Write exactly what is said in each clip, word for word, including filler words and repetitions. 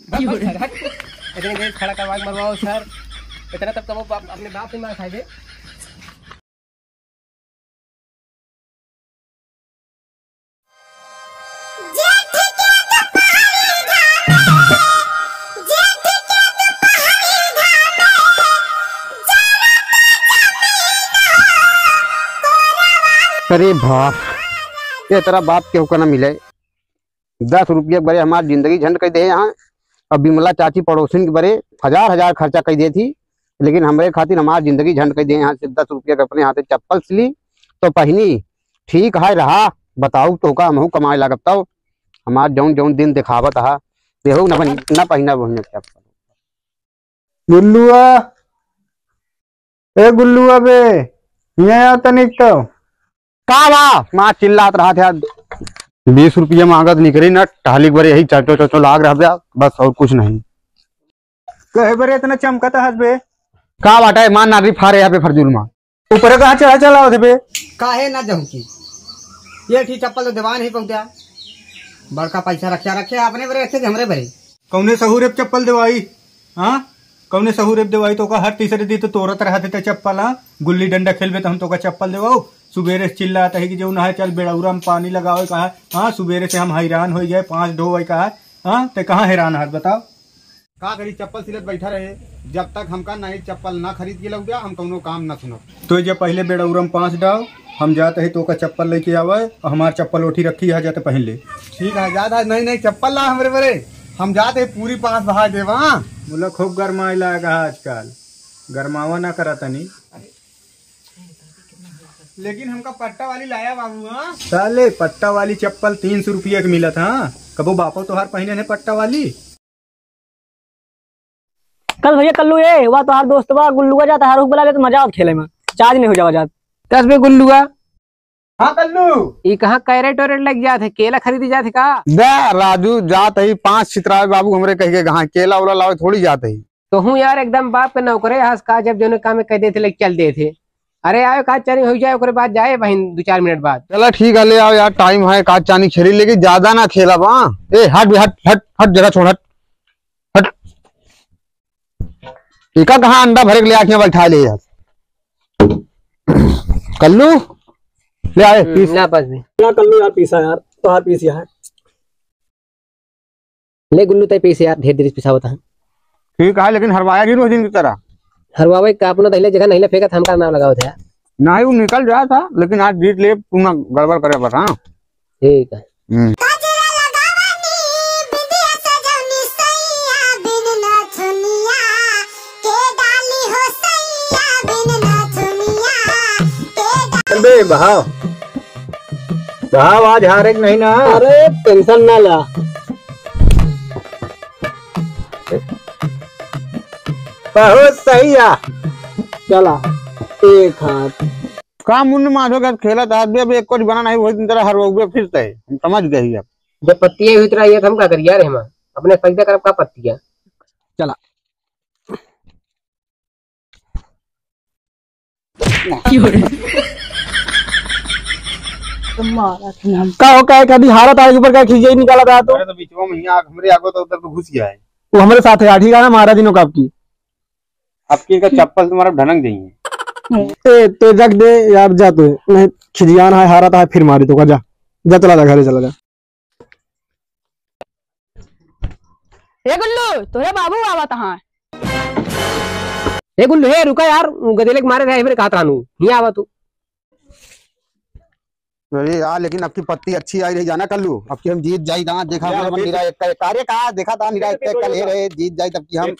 भाग, भाग, भाग, हट। इतने देर खड़ा करवा के मरवाओ सर। इतना तब कबो बाप, अपने बाप से मार खाए थे। अरे बाप, ये तेरा बाप केहू का ना मिले। दस रुपया के बरे हमार जिंदगी झंड कइ दे यहाँ। अब बिमला चाची पड़ोसिन के बरे हजार हजार खर्चा कइ देत ही, लेकिन हमरे खातिर हमार जिंदगी झंड कइ दे यहाँ। सिर्फ दस रुपया के अपने हाथे चप्पल सिली तो पहिनी, ठीक है रहा, बताऊ तो का हमहू कमाए लागब तब। हमार जौन जौन दिन देखावत हा, देहू न बन-, न पहिना वही चप्पल। गुल्लुआ, ए गुल्लुआ बे, हियाँ आ तनिक तो। का बा? माँ चिल्लात रहा था। बीस रुपया मांगत निकरी न, टहली के बरे यही चचो चचो लाग रहा बे, बस और कुछ नहीं। कहे बरे इतना चमकत हस बे? का बाटा है, माँ नागरी फारे यहाँ पे फरजूल माँ। ऊपर कहाँ चढ़ा चला होते बे? काहे ना जहूँ की? ये ठी चप्पल तो देवा नहीं पहुँचा। बड़का पैसा रखा रखे अपने बरे रखे कि हमरे बरे? कौने सहूरे पे चप्पल देवाई? हाँ? कौने सहूरे पे देवाई? तो का हर तीसरे दिन तो तोरत रहते ते चप्पल, हाँ? गुल्ली डंडा खेलबे तो हम तो का चप्पल देवाओ? सुबेरे से चिल्लात है कि जो नहा चल बेड़ौरा में पानी लगाओ कहा, हाँ? सुबेरे से हम हैरान हो गए, पाँच ढो है कहा, हाँ? ते कहाँ हैरान हस बताओ? का करी, चप्पल सिलत बैठा रहे, जब तक हमका नई चप्पल ना खरीद के लौटा, हम कौनो काम ना सुनब। तो जब पहले बेड़ौरा में पाँच डाव, हम जात है तो का चप्पल लेके आवे और हमार चप्पल ओठी रखी है, जाते पहन ले। ठीक है, जात है नई नई चप्पल ला हमरे बरे, हम जात है पूरी पाँच बहा देवा। बोला खूब गरमाए लागा आजकल, गरमावा ना करा तनी। लेकिन हमका पट्टा वाली लाया बाबू, हाँ? साले पट्टा वाली चप्पल तीन सौ रुपया के मिलत, हाँ? कबो बापो तोहार पहिने ने पट्टा वाली? कल भैया कल्लू ए, वा तोहार दोस्तवा गुल्लुआ जात है, रुक बुला ले तो मजा आवत खेले में, चार्ज नहीं हो जावा जात। कस बे गुल्लुआ? हाँ कल्लू। ई कहाँ कैरेट वैरेट लग जात है, केला खरीदी जात है का? बे राजू जात है पाँच छितरावे बाबू हमरे कह के कहाँ केला उला लावे थोड़ी जात है। तो हूँ यार एकदम बाप के नौकरे हस का, जब जोने काम में कह देते लेके चल देते। अरे आवे काज चानी हो जाए ओकरे बाद जाए बहिन दो चार मिनट बाद। चला ठीक है ले आओ यार टाइम है काज चानी खेली लेकिन ज्यादा ना खेला बा। ए हट बे हट हट हट जगह छोड़ हट। हट। एका कहाँ अंडा भरे के ले आके बैठा ले यार। कल्लू, ले आए, हम्म, पीस। ना पास भी। ना कल्लू यार, पीसा यार, तोहार पीस यार। ले गुल्लू, तय पीस यार, ढेर देर से पिसावत है। ठीक है, लेकिन हरवाया भी रोज दिन की तरह। हरवावे का अपना दहिले जगह नहीं ले फेंकत, हमका नाम लगावत है। नहीं, वो निकल जात है, लेकिन आज जीत ले, तू ना गड़बड़ करे बस, हाँ? ठीक है। हम्म। चल बे, बहाव। बहाव, आज हारे के नहीं ना। अरे, टेंशन ना ला। बहुत सही आ। चला, एक हाथ। का मुंड माधो के खेलत हाथ बे, अबे एको बना नहीं, वही दिन तरह हरवउबे फिर तय। हम समझ गए ही अब। जब पत्तियाँ हुई तरह ये तो हम का करिए यार, हम अपने पैदा करब का पत्तियाँ। चला। का हो, का है, कभी हारत आए के ऊपर का खिंचाई निकाला था तो? अरे तो बिचवा में यहाँ हमरे आगो तो उधर तो घुस गया है। वो हमरे साथ है, ठीक है ना, महाराज इनों का आपकी। आपकी इनका चप्पल से मारा ढनक जाइए। ए, तो रख दे यार, जा तू, नहीं खिजियान है, हारत है, फिर मारी तो का, जा, जा चला जा, घरे चला जा। ए गुल्लू, तोरे बाबू आवत हैं। ए गुल्लू, हे रुका यार, उ गदेले के मारे रहे, फिर कहत रहनू, हियाँ आवा तू। अरे यार, लेकिन अब की पत्ती अच्छी आई रही, जाना कल्लू, अब की हम जीत जाई, कहाँ देखा क्या हमरे अपन जीत? निरा एक का, एक कार्य कहा देखा था, निरा एक का कल हे रहे, जीत जाई तब की हम।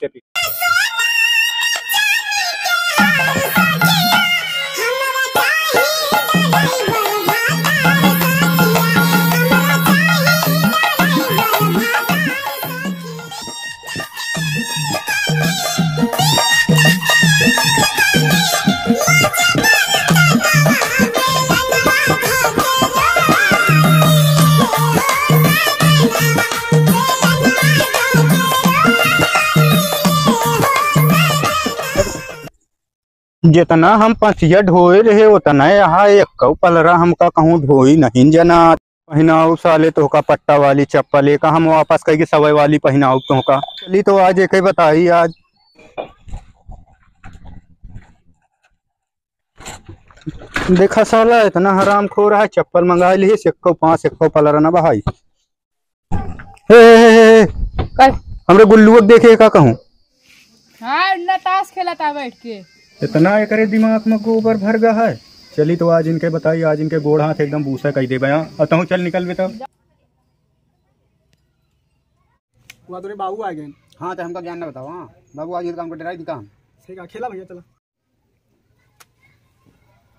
जेतना हम पसिया ढोए रहे, ओतना यहाँ एक पलरा हमका कहूँ ढोई नहीं जना। पहिनाउब साले तोहका पट्टा वाली चप्पल, एक हम वापस कइके सवै वाली पहिनाउब तोहका। चली तो आज एके बताई आज। देखा साला, इतना हरामखोर है, चप्पल मंगाइ लिहिस, एक्को पाँच, एक्को पलर ना बहाई। हे, हे, हे, हे। का? हमरे गुल्लुआ के देखे का कहूँ? हाँ, ना ताश खेलत है बैठ के। इतना एकरे दिमाग में गोबर भर गा है। चली तो आज इनके बताई, आज इनके गोड़ हाथ एकदम बूसा कइ देबे। हाँ, अब तहूँ चल निकल बे तब। हुआ तोरे बाबू आ गए। हाँ, तो हमका ज्ञान ना बताओ। हाँ, बाबू आज इनका हमको डराई दिखा हम। ठीक है, खेला भैया, चला।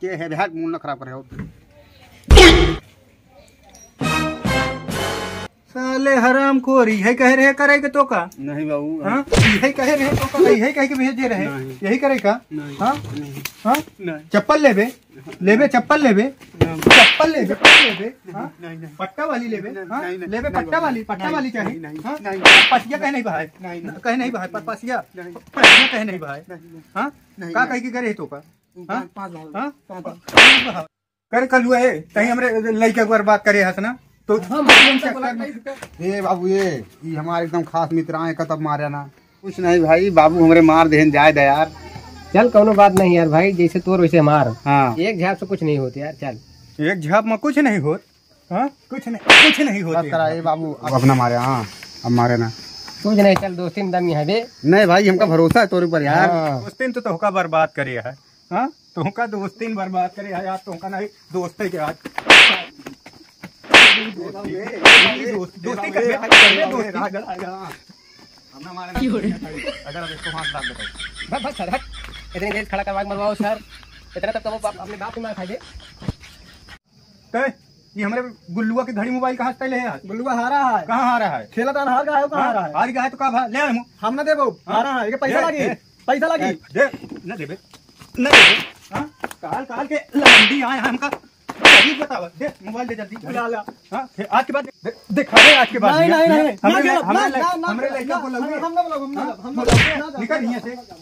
के है भाग, मूड ना खराब करे हो। साले हरामखोर, इहे कहे रहे करे के तोका? नहीं बाबू। हाँ? इहे कहे रहे तोका, इहे कहे के भेजे रहे। नहीं। यही करे का? नहीं। हाँ? नहीं। हाँ? नहीं। चप्पल लेबे? लेबे, चप्पल लेबे? नहीं। चप्पल लेबे, चप्पल लेबे? हाँ? नहीं, नहीं। पट्टा वाली लेबे? नहीं, हाँ? नहीं, नहीं, लेबे नहीं, पट्टा नहीं, वाली, पट्टा नहीं, वाली चाही? नहीं, नहीं, हाँ? नहीं, नहीं। पसिया कहे नहीं भाई? नहीं, नहीं। कहे नहीं भाई, प-, पसिया? नहीं। पसिया कहे नहीं भाई? नहीं, नहीं। हाँ? नहीं, का नहीं। कहे के करे तोका? हाँ? पाँच, पाँच भाव। हाँ? पाँच भाव। कर कलुआ है, कहीं हमरे लइका के बर्बाद करे हस ना, तो हम लइका के बर्बाद नहीं करते। ए बाबू, ये, ई हमारे एकदम खास मित्र आए, कतब मारे ना। कुछ नहीं भाई, बाबू हमरे मार देहन, जाए दे यार। चल, कौनो बात नहीं यार भाई, जैसे तोर वैसे हमार। हाँ। एक झाप से कुछ नहीं होत यार, चल। एक झाप में कुछ नहीं होत? हाँ, कुछ नहीं, कुछ नहीं होत बस करा, यार। ए बाबू, अब ना मारे, हाँ, अब मारे ना। कुछ नहीं, चल, दोस्ती में दम है बे। नहीं भाई, हमका भरोसा है तोरे ऊपर यार। हाँ। दोस्ती तो तोहका बर्बाद करे है। हाँ? तोहका दोस्ती में बर्बाद करे है यार, तोहका नहीं दोस्ती के आज। दोस्ती, दोस्ती, दोस्ती, दोस्ती। अगर अब इसको हाथ लाग बताओ। बस, बस सर, हट। इतनी देर खड़ा करवा के मरवाओ सर। इतना तब तो वो बाप, अपने बाप की मार खाई दे। कहे, ये हमरे गुल्लुआ के घड़ी मोबाइल कहाँ से ले है आज? गुल्लुआ हारा है। कहाँ हारा है? खेला तान हार गया है, कहाँ हाँ? हारा है? हार गया है तो का भा-, ले आए हम। हम ना देबो, हाँ? हारा है, ये पैसा ए, लागी, ए, पैसा लागी। ए, दे, ना देबे, ना देबे। हाँ? काल, काल के लंडी आए हैं हमका। जल्दी बताओ, दे मोबाइल दे जल्दी। बुला ला। हाँ? फिर आज के बाद दे, दिखा दे आज के बाद नहीं, भैया। नहीं, नहीं, हमरे ना ले-, खेलो, हमरे ना, ले-, ना, ना, हमरे ना, लइका ना, को लगे। हम ना बोलो, हम ना हाँ? जाओ, हम ना बोलो, जाओ, ना जाओ, निकल ना यहाँ जाओ, से। ना जाओ।